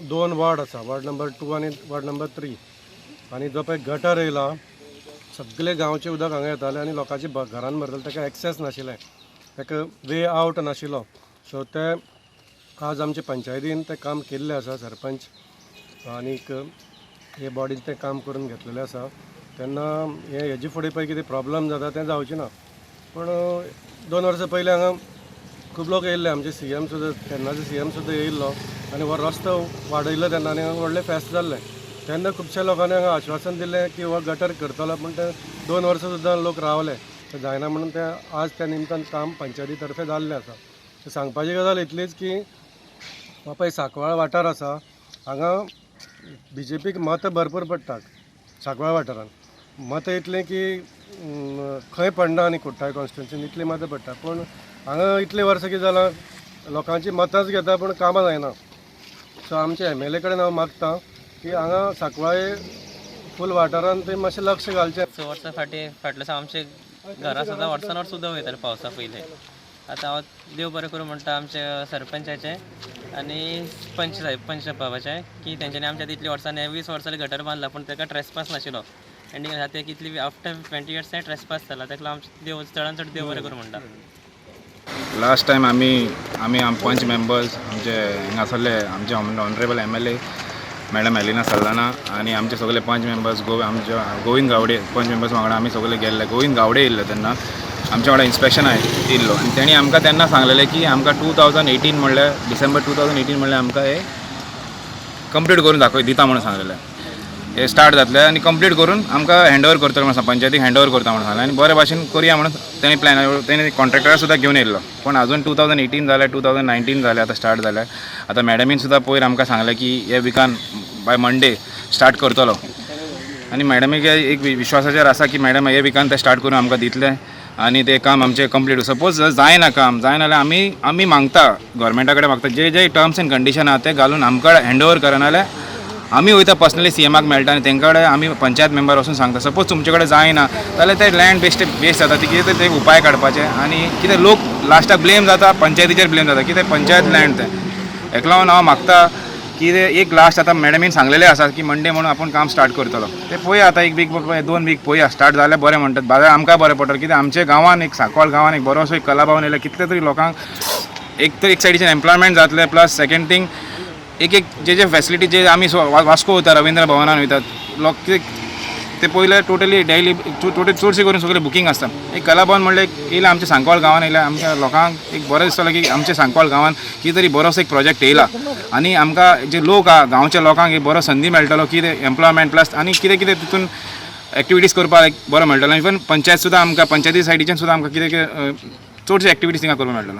दोन वॉर्ड आसा, ward number 2 आनी वॉर्ड नंबर 3. आनी जो पळय गटर येयला, सगळे गांवचें उदक हांगा येतालें आनी लोकांची घरान भरतालें. ताका एक्सेस नाशिल्लें, ताका वे आवट नाशिल्लो. सो ते आज आमचे पंचायतीन तें काम केल्लें आसा. सरपंच आनीक हे बॉडीन तें काम करून घेतलेलें आसा. तेन्ना हें हेजे फुडें पळय कितें प्रॉब्लम जाता तें जावचें ना. पूण 2 वर्सां पयलीं हांगा खूब लोक येयल्ले. आमचे सी एम सुद्दां, तेन्नाचो सी एम सुद्दां येयल्लो आनी हो रस्तो वाडयलो तेन्ना आनी हांगा व्हडलें फेस्त जाल्लें. तेन्ना खुबश्या लोकांनी हांगा आश्वासन दिलें की हो गटर करतलो, पूण ते 2 वर्सां सुद्दां लोक रावले, तें जायना म्हणून तें आज त्या निमतान काम पंचायती तर्फे जाल्लें आसा. सांगपाची गजाल इतलीच की हो पळय सांकवाळ वाठार आसा, हांगा बी जे पीक मतां भरपूर पडटात. सांकवाळ वाठारान मतां इतलीं की खंय पडना आनी कुठ्ठाळे कॉन्स्टिट्युन्सीन इतलीं मतां पडटा. पूण हांगा इतलीं वर्सां कितें जालां, लोकांची मतांच घेता पूण कामां जायना. सो आमच्या एम एल ए कडेन हांव मागता की हांगा सांकवाळे फूल वाठारान ते मातशें लक्ष घालचें. 6 वर्सां फाटीं फाटल्या दिसा आमचे घरां सुद्दां वर्सान वर्स उदक वयतालें पावसा पयलीं. आतां हांव देव बरें करूं म्हणटा आमच्या सरपंचाचें आनी पंच साहेब पंच बाबाचें की तेंच्यांनी आमच्या इतलीं वर्सां 20 वर्सां गटर बांदला, पूण ताका ट्रेसपास नाशिल्लो. आनी आतां कितली आफ्टर 20 इयर्स तें ट्रेसपास जाला. ताका लागून आमचें देव चडान चड देव बरें करूं म्हणटा. लास्ट टायम आमी आमी आम पंच मेंबर्स आमचे हांगासरले आमचे honourable MLA madam Helena Saldanha आनी आमचे सगळे पंच मेंबर्स गो आमचे गोविंद गावडे पंच मेंबर्स वांगडा आमी सगळे गेल्ले. गोविंद गावडे येयल्लो तेन्ना आमच्या वांगडा इन्स्पेक्शन येयल्लो आनी तेणी आमकां तेन्ना सांगलेलें की आमकां 2018 म्हणल्यार डिसेंबर 2018 म्हणल्यार आमकां हे कंप्लीट करून दाखय दिता म्हणून सांगलेलें. हे स्टार्ट जातलें आनी कंप्लीट करून आमकां हँड ओवर करतलो म्हणून, पंचायतीक हँड ओवर करता म्हणून सांगलें आनी बरे भाशेन करुया म्हणून तेणी प्लॅन तेणी कॉन्ट्रॅक्टरा सुद्दां घेवन येयल्लो. पूण अजून 2018 जालें, 2019 जालें, आतां स्टार्ट जालें. आतां मॅडमीन सुद्दां पयर आमकां सांगलें की हे विकान बाय मंडे स्टार्ट करतलो आनी मॅडमीक एक विश्वासाचेर आसा की मॅडम हे विकान तें स्टार्ट करून आमकां दितलें आनी तें काम आमचें कंप्लीट. सपोज जायना, काम जायना जाल्यार आमी आमी मागता, गव्हर्मेंटा कडेन मागता, जे जे टर्म्स एंड कंडिशन आहा ते घालून आमकां हँड ओवर करना जाल्यार आमी वयता पर्सनली सी एमाक मेळटा आनी तेंच्या कडेन आमी पंचायत मेंबर वचून सांगता, सपोज तुमचे कडेन जायना जाल्यार ते लँड बेश्टे वेस्ट जाता, ती कितें ते उपाय काडपाचे. आनी कितें लोक लास्टाक ब्लेम जाता, पंचायतीचेर ब्लेम जाता, कितें पंचायत लँड तें. हेका लागून हांव मागता की ते एक लास्ट आतां मॅडमीन सांगलेलें आसा की मंडे म्हणून आपूण काम स्टार्ट करतलो. ते पळोवया आतां एक वीक 2 वीक पळोवया, स्टार्ट जाल्यार बरें म्हणटात, बाजार आमकां बरें पडटलें. कित्याक आमच्या गांवान एक सांकवाळ गांवान एक बरोसो एक कला भवन येयला, कितले तरी लोकांक एक तर एक सायडीच्यान एम्प्लॉयमेंट जातलें, प्लस सेकंड थींग एक एक जे जे फॅसिलिटी जे आमी वास्को वयता, रविंद्र भवनान वयतात लोक, ते पयले टोटली डेली टोटल चडशे करून सगळे बुकींग आसता. एक कला भवन म्हणल्यार एक येयला आमच्या सांकवाळ गांवान येयला, आमच्या लोकांक एक बरें दिसतलें की आमच्या सांकवाळ गांवान कितें तरी बरोसो एक प्रोजेक्ट येयला आनी आमकां जे लोक आहा गांवच्या लोकांक एक बरो संदी मेळटलो कितें एम्प्लॉयमेंट प्लस आनी कितें कितें तितून एक्टिविटीज करपाक एक बरो मेळटलो. इवन पंचायत सुद्दां आमकां पंचायती सायडीच्यान सुद्दां आमकां कितें कितें चडशे एक्टिविटीज थिंगा करपाक मेळटलो.